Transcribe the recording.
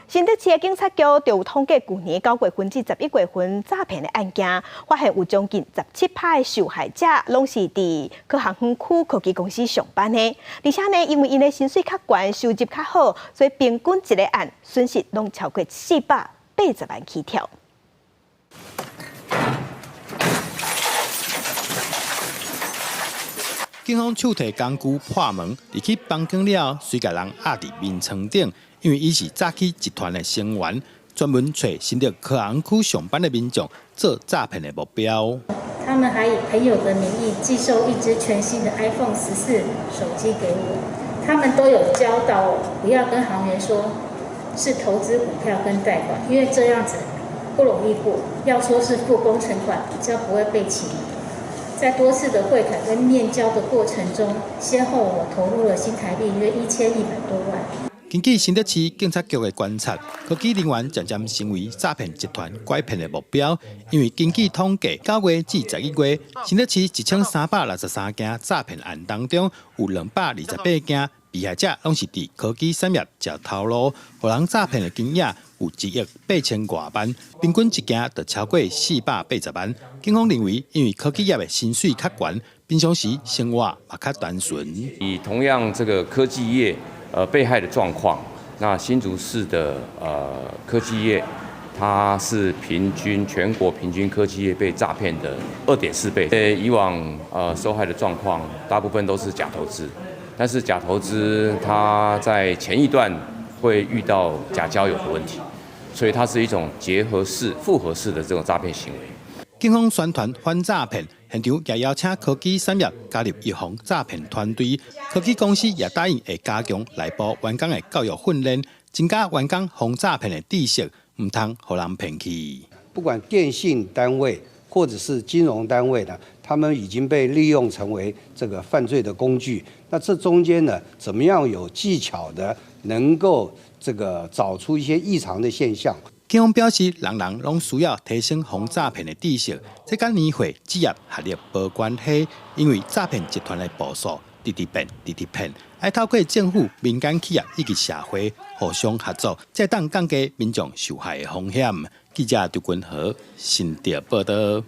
新竹市的警察局就有統計，舊年9月份至11月份詐騙的案件，發現有將近17%的受害者攏是佇科學園區科技公司上班的，而且呢，因為𪜶的薪水較懸，收入較好，所以平均一個案損失攏超過480萬起跳。警方手提工具破門入去房間了後，隨共人壓佇眠床頂。因為伊是詐欺集團的成員，專門揣新竹科學園區上班的民眾做詐騙的目標。他們還以朋友的名義寄售一支全新的 iPhone 14手機給我，他們都有教導我不要跟行員說是投資股票跟貸款，因為這樣子不容易過。要說是付工程款，比較不會被起疑。在多次的會談跟面交的過程中，先後我投入了新台幣約1100多萬。根據新竹市警察局的觀察，科技人員漸漸成為詐騙集團拐騙的目標。因為根據統計，9月至11月，新竹市1363件詐騙案當中，有228件被害者攏是佇科技產業食頭路，予人詐騙的金額有1億8千外萬，平均一件就超過480萬。警方認為，因為科技業的薪水較懸，平常時生活嘛較單純。以同樣這個科技業被害的狀況，那新竹市的科技業，它是平均全國平均科技業被詐騙的2.4倍。以往受害的狀況，大部分都是假投資，但是假投資它在前一段會遇到假交友的問題，所以它是一種結合式、複合式的這種詐騙行為。警方宣傳反詐騙，現場也邀請科技產業加入預防詐騙團隊。科技公司也答應會加強內部員工的教育訓練，增加員工防詐騙的知識，毋通予人騙去。不管電信單位或者是金融單位呢，他們已經被利用成為這個犯罪的工具。那這中間呢，怎麼樣有技巧的能夠這個找出一些異常的現象？警方表示，人人攏需要提升防詐騙的知識，這佮年歲、職業、學歷無關係，因為詐騙集團的步數直直變、直直騙，愛透過政府、民間企業以及社會互相合作，才當降低民眾受害的風險。記者張君和新竹報導。